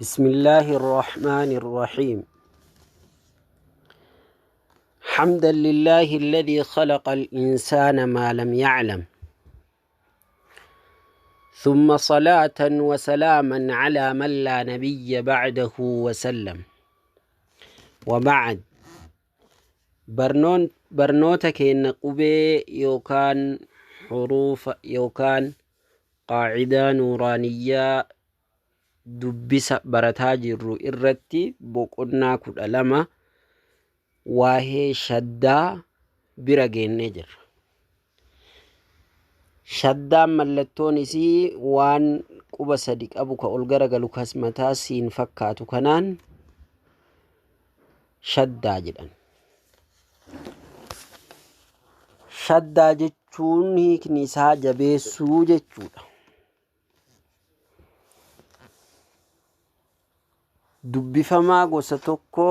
بسم الله الرحمن الرحيم. حمدا لله الذي خلق الإنسان ما لم يعلم، ثم صلاة وسلاما على من لا نبي بعده وسلم. وبعد، برنون برنوتا كين قبي يوكان حروف يوكان قاعدة نورانية dubbisa barataa jirru irratti boqonnaa 12 waa'ee shaddaa bira geennee jirra. Shaddaan mallattoon isii waan quba sadi qabu ka ol garagalu kas mataa siin fakkaatu kanaan shaddaa jedhan. Shaddaa jechuun hiikni isaa jabeessuu jechuudha. Dubbifamaa gosa tokko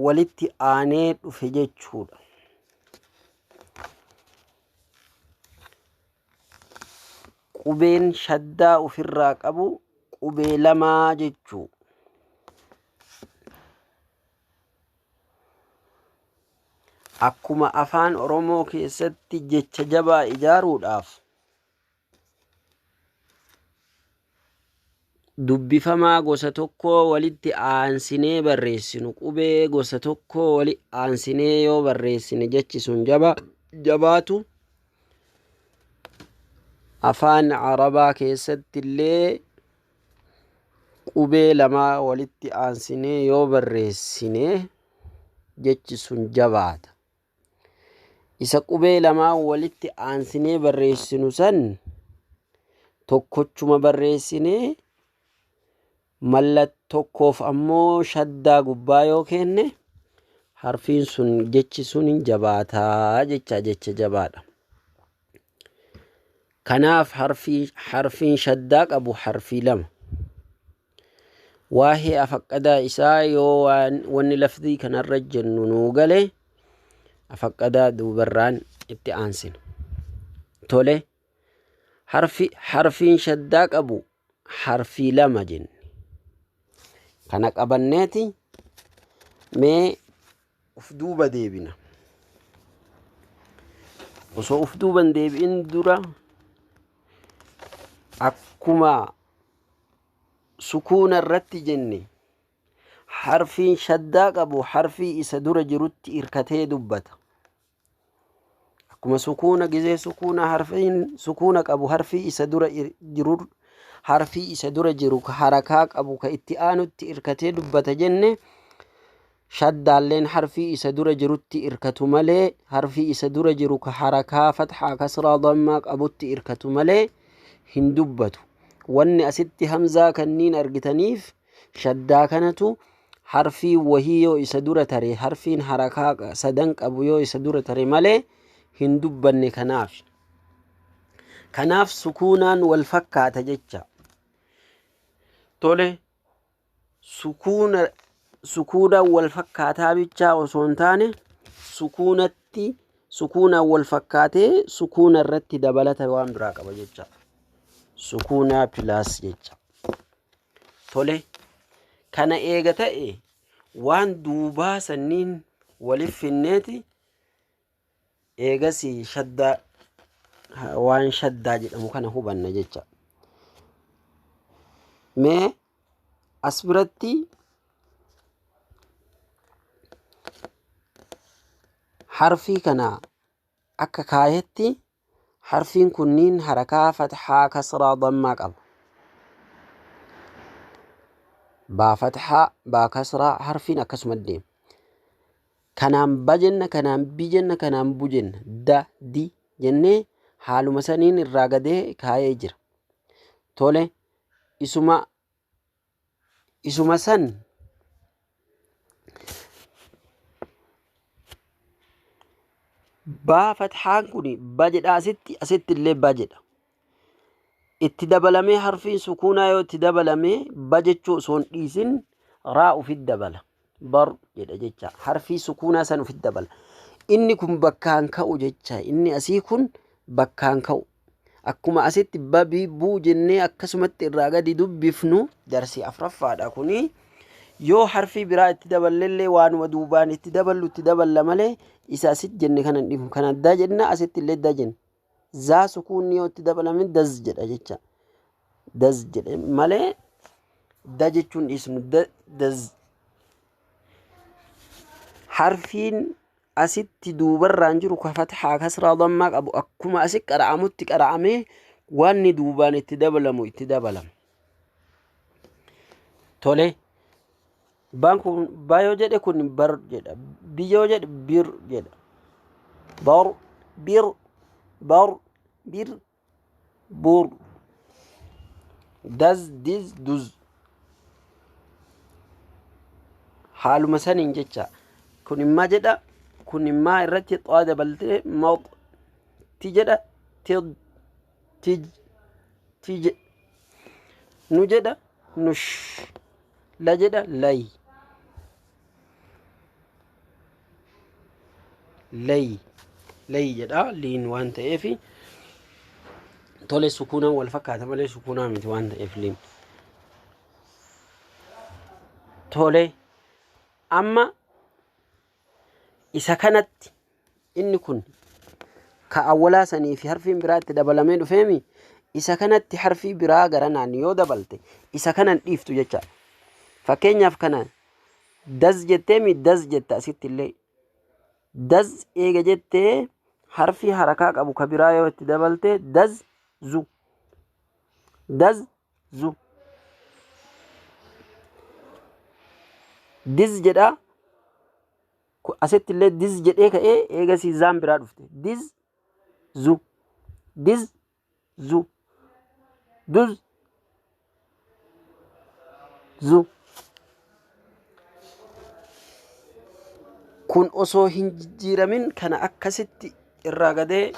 walitti aanee dhufe jechuudha. Qubeen shaddaa ofirraa qabu qubee lamaa jechuu. Akkuma afaan Oromoo keessatti jecha jabaa ijaaruudhaaf dubbifamaa gosa tokkoo walitti aansinee barreessinu, qubee gosa tokkoo wali aansinee yoo barreessine jechi sun jaba jabaatu, afaan Arabaa keessatti illee qubee lamaa walitti aansinee yoo barreessine jechi sun jabaata. Isa qubee lamaa walitti aansinee barreessinu san tokkochuma barreessinee mallat tokkoof ammoo shaddaa gubbaa yoo kenne harfiin sun jechi sun hin jabaataa jecha, jecha jabaadha. Kanaaf harfiin shaddaa qabu harfii lama. Waa'ee afaqqadaa isaa yoo waan wanni lafdii kanarra jennu nuu gale afaqqadaa duubarraan itti aansina. Tole, harfiin shaddaa qabu harfii lama jenne. Kana qabanneeti mee uf duuba deebina. Osoo uf duuba hin deebi'in dura akkuma sukuuna irratti jenne harfiin shaddaa qabu harfii isa dura jirutti irkatee dubbata. Akkuma sukuuna gizee sukuuna harfiin sukuuna qabu harfii isa dura jiru harfii isa dura jiru ka harakaa qabu ka itti aanutti irkatee dubbata jenne, shaddaalleen harfii isa dura jirutti irkatu malee, harfii isa dura jiru ka harakaa fatxaa kasraa dammaa qabutti irkatu malee hin dubbatu. Wanni asitti hamzaa kanniin argitaniif shaddaa kanatu harfii wahii yoo isa dura tare, harfiin harakaa sadan qabu yoo isa dura tare malee hin dubbanne kanaaf. Kanaaf sukuunaan wal fakkaata jecha. Tole, sukuunaan wal fakkaataa bichaa osoo hin taane sukuunaan wal fakkaatee sukuuna irratti dabalata waan biraa qaba jecha. Sukuunaa pilaas jecha. Tole, kana eega ta'e waan duubaa sanniin walif finneeti eegasii shaddaa waan shaddaa jedhamu kana hubanna jecha. Mee as biratti harfii kana akka kaayetti harfiin kunniin harakaa fatxaa kasraa dammaa qaba. Baa fatxaa baa kasraa harfiin akkasuma deema. Kanaan ba jenna, kanaan bi jenna, kanaan bu jenna, da di jennee haaluma saniin irraa gadee kaayee jira. Tole, isuma san baa fatxaan kun ba jedha, asitti illee ba jedha. Itti dabalamee harfiin sukuunaa yoo itti dabalamee ba jechuu osoo hin dhiisin raa ufit dabala. Bar jedha jecha, harfii sukuunaa san ufit dabala. Inni kun bakkaan ka'u jecha, inni asii kun bakkaan ka'u. Akkuma asitti ba bi bu jennee akkasumatti irraa gadi dubbifnu darsii afraffaadha kuni. Yoo harfii biraa itti daballellee waanuma duubaan itti daballu itti daballa malee isa asitti jenne kana hin dhiifnu. Kana da jenna, asitti illee da jenna. Zaa sukuunni yoo itti dabalame daz jedha jecha. Daz jedhe malee da jechuun dhiisnu, da daz. Harfiin asitti duubarraan jiru ka fathaa kasraa dammaa qabu akkuma asi qara'amutti qara'amee wanni duubaan itti dabalamu itti dabalama. Tole, baan kun ba yoo jedhe kun bar jedha, bi yoo jedhe bir jedha, bar bir bar bir bur, daz diz duz, haaluma saniin jecha. Kun immaa jedha, kun immaa irratti xaa dabaltee mox ti jedha, tid tij tij, nu jedha nush, la jedha lay lay lay jedha liin waan ta'eef. Tole, sukuunaan wal fakkaata malee sukuunaa miti waan ta'eef liin. Tole, amma isa kanatti inni kun ka awwalaa sanii fi harfiin biraa itti dabalamee dhufeemi, isa kanatti harfii biraa garanaan yoo dabalte isa kanan dhiiftu jecha. Fakkeenyaaf kana daz jetteemi, daz jetta, asitti illee daz eega jettee harfii harakaa qabu ka biraa yoo itti dabalte daz zu, daz zu, diz jedha. Asitti illee diz jedhee ka'ee eegasii zaan biraa dhufte, diz zu, diz zu, duz zu. Kun osoo hin jijjiiramin kana akkasitti irraa gadee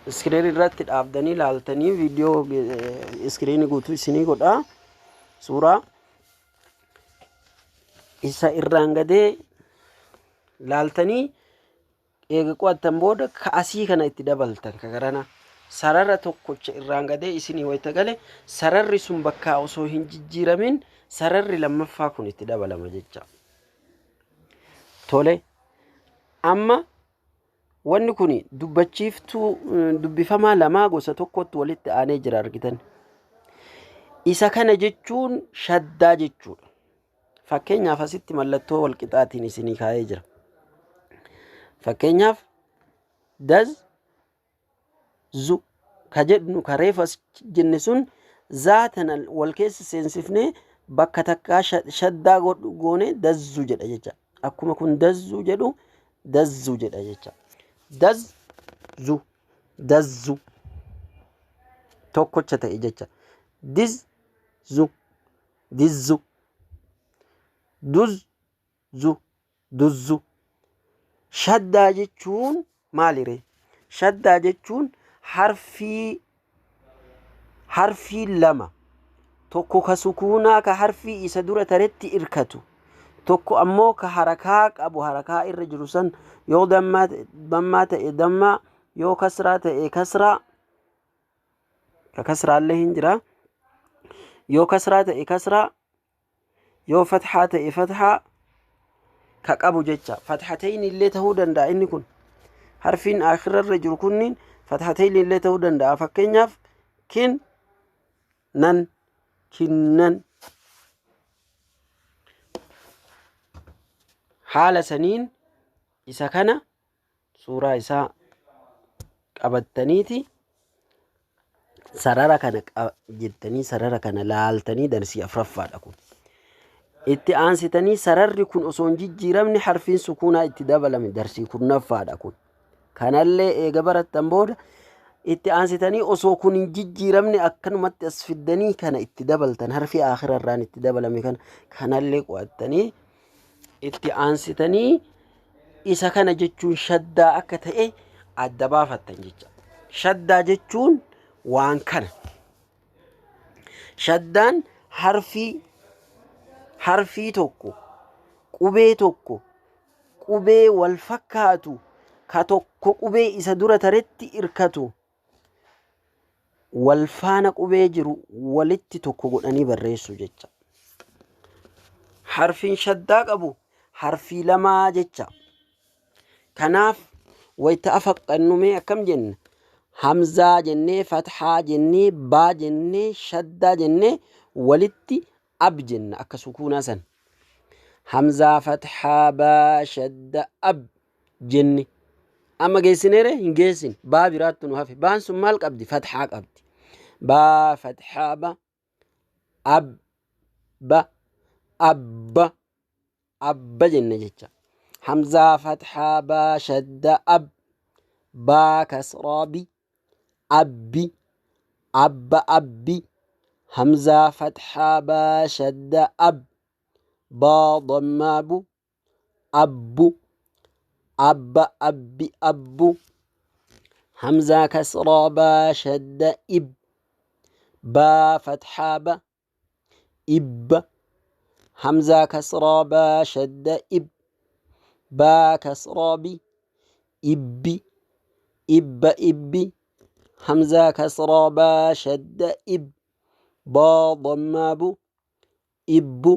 iskiriinii irratti dhaabdanii laaltanii viidiyoo iskiriinii guutuu isinii godha. Suuraa isa irraan gadee laaltanii eega qo'attan booda ka asii kana itti dabaltan, ka garana sarara tokkocha irraan gadee isinii wayita gale sararri sun bakkaa osoo hin jijjiiramin sararri lammaffaa kun itti dabalama jecha. Tole, amma wanni kun dubbachiiftuu dubbifamaa lamaa gosa tokkotti walitti aanee jira argitan. Isa kana jechuun shaddaa jechuudha. Fakkeenyaaf asitti mallattoo walqixaatiin isinii kaa'ee jira. Fakkeenyaaf daz zu ka jedhnu ka reefu as jenne sun zaa tana wal keessa seensifnee bakka takkaa shaddaa goone dazzu jedha jecha. Akkuma kun dazzu jedhu dazzu jedha jecha. Daz zu dazzu tokkocha ta'e jecha. Diz zu dizzu, duz zu duzzu. Shaddaa jechuun maalire? Shaddaa jechuun harfii lama, tokko ka sukuunaa ka harfii isa dura taretti irkatu, tokko ammoo ka harakaa qabu harakaa irra jiru san, yoo dammaa ta'e dammaa, yoo kasraa ta'e kasraa, ka kasraallee hin jira, yoo kasraa ta'e kasraa, yoo fathaa ta'e fathaa ka qabu jecha. Fathatayni illee ta'uu danda'a. Inni kun harfiin akhirarra jiru kunniin fathatayni illee ta'uu danda'a. Fakkeenyaaf kin nan, kinnan. Haala saniin isa kana suuraa isaa qabattaniiti sarara kana jettanii sarara kana laaltanii darsii afraffaadha kun. Itti aansitanii sararri kun osoo hin jijjiiramne harfiin sukuunaa itti dabalame darsii kurnaffaadha kun. Kanallee eega barattan booda itti aansitanii osoo kun hin jijjiiramne akkanumatti as fiddanii kana itti dabaltan, harfii aakhirarraan itti dabalame kana kanallee qo'attanii itti aansitanii isa kana jechuun shaddaa akka ta'e adda baafattan jecha. Shaddaa jechuun waan kana. Shaddaan harfii tokko qubee tokko qubee wal fakkaatu ka tokko qubee isa dura taretti irkatu. Wal faana qubee jiru walitti tokko godhanii barreessu jecha. Harfiin shaddaa qabu harfii lamaa jecha. Kanaaf wayta afaqqannu mee akkam jenna? Hamzaa jennee, fathaa jennee, baa jennee, shaddaa jennee walitti ab jenna akka sukuunaa san. Hamzaa, fathaa, baa, shadda, ab jenne. Amma geessineere hin geessin. Baa biraattu nu hafe. Baan sun maal qabdi? Fathaa qabdi. Baa, fathaa, ba, ab, ba, abba, abba jenna jecha. Hamzaa, fathaa, baa, shadda, ab, baa, kasraa, bi, abbi, abba, abbi. Hamzaa, fathaa, baa, shadda, ab, baa, dammaa, bu, abbu, abba, abbi, abbu. Hamzaa, kasraa, baa, shadda, ib, baa, fathaa, ba, ibba. Hamzaa, kasraa, baa, shadda, ib, baa, kasraa, bi, ibbi, ibba, ibbi. Hamzaa, kasraa, baa, shadda, ib, baa, dammaa, bu, ibbu,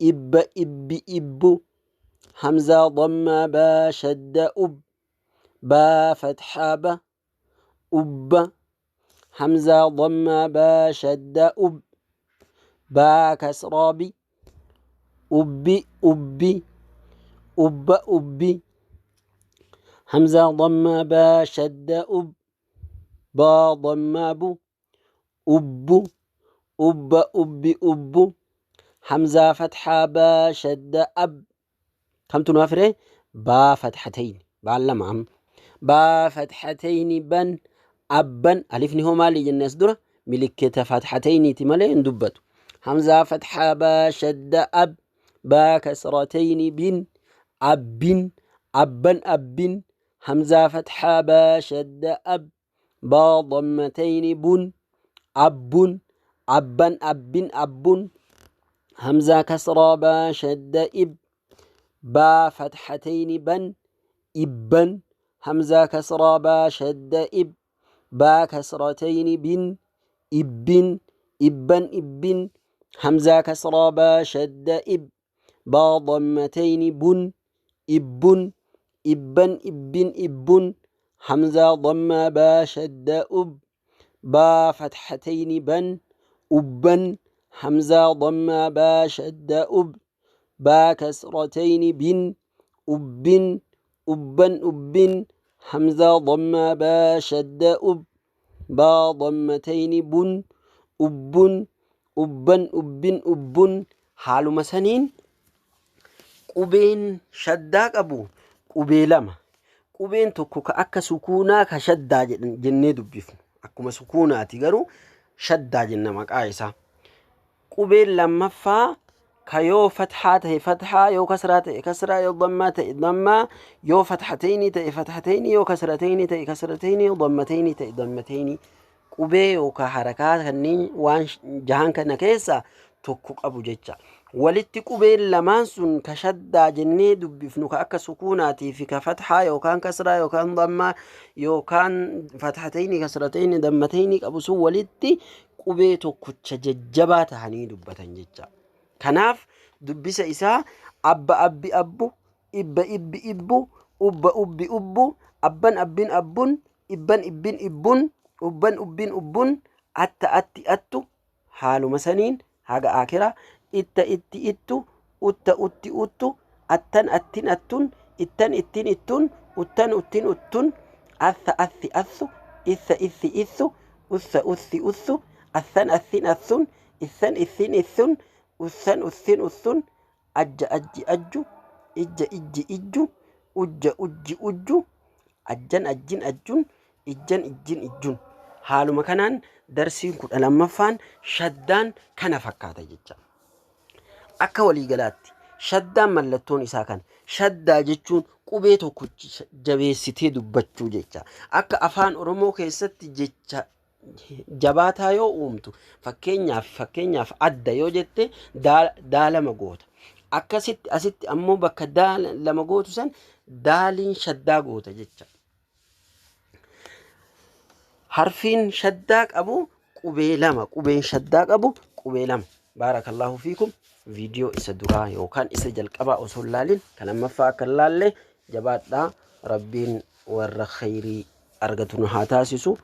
ibba, ibbi, ibbu. Hamzaa, dammaa, baa, shadda, ub, baa, fathaa, ba, ubba. Hamzaa, dammaa, baa, shadda, ub, baa, kasraa, bi, ubbi, ubbi, ubba, ubbi. Hamzaa, dammaa, baa, shadda, ub, baa, dammaa, bu, ubbu, ubba, ubbi, ubbu. Hamzaa, fathaa, baa, shadda, ab. Kamtu nu hafire? Baa, fathatayni. Baan lama amma. Baa, fathatayni, ban, abban. Alifni hoo maali jenne as dura? Milikkita fathatayniiti malee hin dubbatu. Hamzaa, fathaa, baa, shadda, ab, baa, kasratayni, bin, abbin, abban, abbin. Hamzaa, fathaa, baa, shadda, ab, baa, dammatayni, bun, abbun, abban, abbin, abbun. Hamzaa, kasraa, baa, shadda, ib, baa, fathatayni, ban, ibban. Hamzaa, kasraa, baa, shadda, ib, baa, kasratayni, bin, ibbin, ibban, ibbin. Hamzaa, kasraa, baa, shadda, ib, baa, dammatayni, bun, ibbun, ibban, ibbin, ibbun. Hamzaa, dammaa, baa, shadda, ub, baa, fathatayni, ban, ubban. Hamzaa, dammaa, baa, shadda, ub, baa, kasratayni, bin, ubbin, ubban, ubbin. Hamzaa, dammaa, baa, shadda, ub, baa, dammatayni, bun, ubbun, ubban, ubbin, ubbun. Haaluma saniin qubeen shaddaa qabu qubee lama. Qubeen tokko ka akka sukuunaa ka shaddaa jennee dubbifnu. Akkuma sukuunaati garuu shaddaa jenna maqaa isaa. Qubeen lammaffaa ka yoo fathaa ta'e fathaa, yoo kasraa ta'e kasraa, yoo dammaa ta'e dammaa, yoo fathatayni ta'e fathatayni, yoo kasratayni ta'e kasratayni, yoo dammatayni ta'e dammatayni. Qubee yookaan harakaa kanneen waan jahan kana keessaa tokko qabu jecha. Walitti qubeen lamaan sun ka shaddaa jennee dubbifnu ka akka sukuunaatii fi ka fathaa yookaan kasraa yookaan dammaa yookaan fathatayni, kasratayni, dammatayni qabu sun walitti qubee tokkocha jajjabaa tahanii dubbatan jecha. Kanaaf dubbisa isaa abba, abbi, abbu, ibba, ibbi, ibbu, ubba, ubbi, ubbu, abban, abbin, abbun, ibban, ibbin, ibbun, ubban, ubbin, ubbun, atta, atti, attu. Haaluma saniin haga akira itta, itti, ittu, utta, utti, uttu, attan, attin, attun, ittan, ittin, ittun, uttan, uttin, uttun, atha, athi, athu, itha, ithi, ithu, utha, uthi, uthu, athan, athin, athun, ithan, ithin, ithun, uthan, uthin, uthun, ajja, ajji, ajju, ijja, ijji, ijju, ujja, ujji, ujju, ajjan, ajjin, ajjun, ijjan, ijjin, ijjun. Haaluma kanaan darsiin 12ffaan shaddaan kana fakkaata jecha. Akka waliigalaatti shaddaan mallattoon isaa kana. Shaddaa jechuun qubee tokko jabeessitee dubbachuu jecha. Akka afaan Oromoo keessatti jecha jabaataa yoo uumtu, fakkeenyaaf adda yoo jette daa lama goota. Akkasitti asitti ammoo bakka daa lama gootu san daaliin shaddaa goota jecha. Harfiin shaddaa qabu qubee lama, qubeen shaddaa qabu qubee lama. Baarakallaahu fiikum. Viidiyoo isa duraa yookaan isa jalqabaa osoo hin laalin kan lammaffaa akka hin laalle jabaadhaa. Rabbiin warra khayrii argatu nu haa taasisu.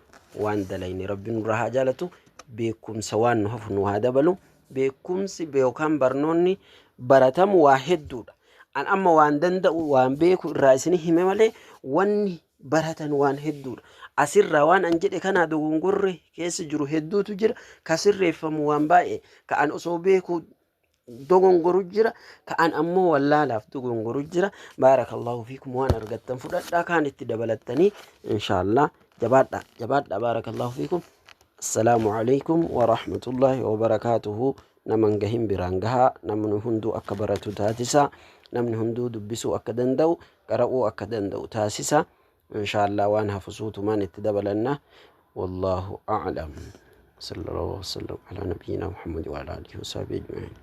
Waan dalayne Rabbiin nurraa haa jaalatu. Beekumsa waan nu hafu nu haa dabalu. Beekumsi yookaan barnoonni baratamu waa hedduudha. An amma waan danda'u, waan beeku irraa isin hime malee wanni baratan waan hedduudha. Asirraa waan an jedhe kanaa dogongorre keessa jiru hedduutu jira. Ka sirreeffamu waan baay'ee, ka an osoo beeku dogongoru jira, ka an ammoo wallaalaaf dogongoru jira. Baarakallaahu fiikum. Waan argattan fudhadhaa, kaan itti dabalattanii inshaallah. Jabaadha, jabaadha. Baarakallaahu fiikum. Assalaamu alaikum warahmatullaahi wabarakaatuhu. Naman gahin biraan gahaa. Namni hunduu akka baratu taasisa, namni hunduu dubbisuu akka danda'u, qara'uu akka danda'u taasisa. Inshaallah waan hafu suutumaan itti dabalanna. Wallaahu a'lam. Sallallahu wasallam ala nabiyyina Muhammad wa ala alihi wa sahbihi ajma'in.